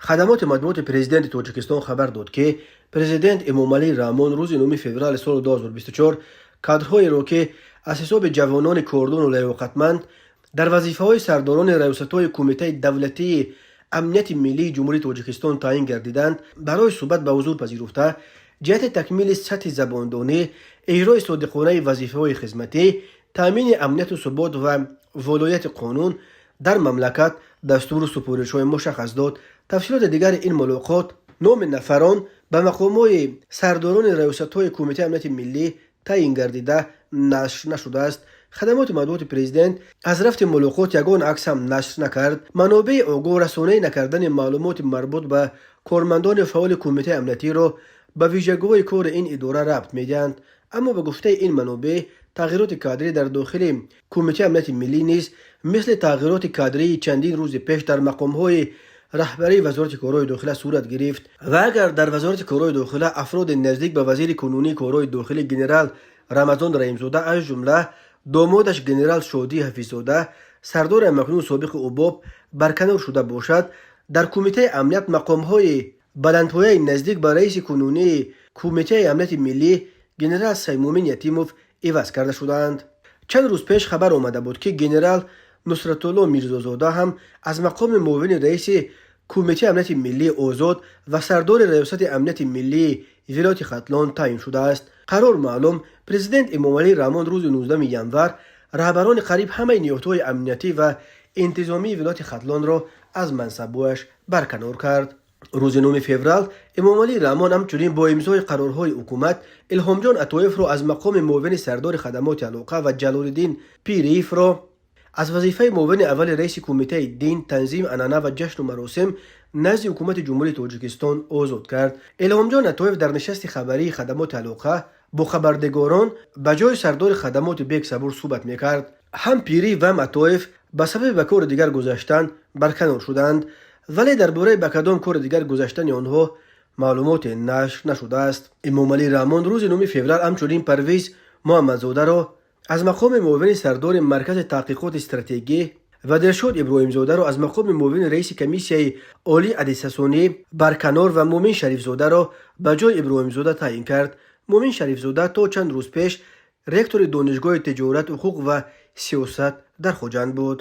Хадамоти матбуоти Президенти Тоҷикистон хабар дод, ки Президент Эмомалӣ Раҳмон рӯзи 9 феврали соли 2024 кадрҳоеро, ки аз ҳисоби ҷавонони кордону лаёқатманд дар вазифаҳои сардорони раёсатҳои Кумитаи давлатии амнияти миллии Ҷумҳурии Тоҷикистон таъин гардиданд, барои суҳбат ба ҳузур пазируфта, ҷиҳати такмили сатҳи забондонӣ, иҷрои содиқонаи вазифаҳои хизматӣ, таъмини амнияту субот ва волояти қонун дар мамлакат дастуру супоришҳои мушаххас дод. Тафсилоти дигари ин мулоқот, номи нафарон ба мақомҳои сардорони раёсатҳои Кумитаи амнияти миллӣ таъин гардида нашр нашудааст. Хадамоти матбуоти Президент аз рафти мулоқот ягон акс ҳам нашр накард. Манобеи огоҳ расонаӣ накардани маълумоти марбут ба кормандони фаъоли Кумитаи амниятиро ба вижагиҳои кори ин идора рабт медиҳанд. Аммо ба гуфтаи ин манобеъ, тағйироти кадрӣ дар дохили Кумитаи амнияти миллӣ низ мисли тағйироти кадрии чандин рӯзи пеш дар мақомҳои раҳбарии Вазорати корҳои дохила сурат гирифт. Ва агар дар Вазорати корҳои дохила афроди наздик ба вазири кунунии корҳои дохилӣ генерал Рамазон Раҳимзода, аз ҷумла домодаш генерал Шодӣ Ҳафиззода, сардори ҳамакнун собиқи УБОП, барканор шуда бошад, дар Кумитаи амният мақомҳои баландпояи наздик ба раиси кунунии Кумитаи амнияти миллӣ генерал Саймумин Ятимов иваз карда шудаанд. Чанд рӯз пеш хабар омада буд, ки генерал Нусратулло Мирзозода ҳам аз мақоми муовини раиси Кумитаи амнияти миллӣ озод ва сардори Раёсати амнияти миллии вилояти Хатлон таъин шудааст. Қарор маълум, Президент Эмомалӣ Раҳмон рӯзи 19 январ раҳбарони қариб ҳамаи ниҳодҳои амниятӣ ва интизомии вилояти Хатлонро аз мансабҳояш барканор кард. Рӯзи 9 феврал Эмомалӣ Раҳмон ҳамчунин бо имзои қарорҳои ҳукумат Илҳомҷон Атоевро аз мақоми муовини сардори хадамоти алоқа ва Ҷалолиддин Пириевро аз вазифаи муовини аввали раиси Кумитаи дин, танзим, анъана ва ҷашну маросим назди Ҳукумати Ҷумҳурии Тоҷикистон озод кард. Илҳомҷон Атоев дар нишасти хабарии хадамоти алоқа бо хабарнигорон ба ҷои сардори хадамоти Бек Сабур суҳбат мекард. Ҳам Пириев ва ҳам Атоев ба сабаби ба кори дигар гузаштан барканор шуданд, вале дар бораи ба кадом кори дигар гузаштани онҳо маълумоте нашр нашудааст. Эмомалӣ Раҳмон рӯзи 9 феврал ҳамчунин Парвиз Муҳаммадзодаро аз мақоми муовини сардори Маркази таҳқиқоти стратегӣ ва Дилшод Иброҳимзодаро аз мақоми муовини раиси Комиссияи олии аттестатсионӣ барканор ва Муъмин Шарифзодаро ба ҷои Иброҳимзода таъин кард. Муъмин Шарифзода то чанд рӯз пеш ректори Донишгоҳи тиҷорат, ҳуқуқ ва сиёсат дар Хуҷанд буд.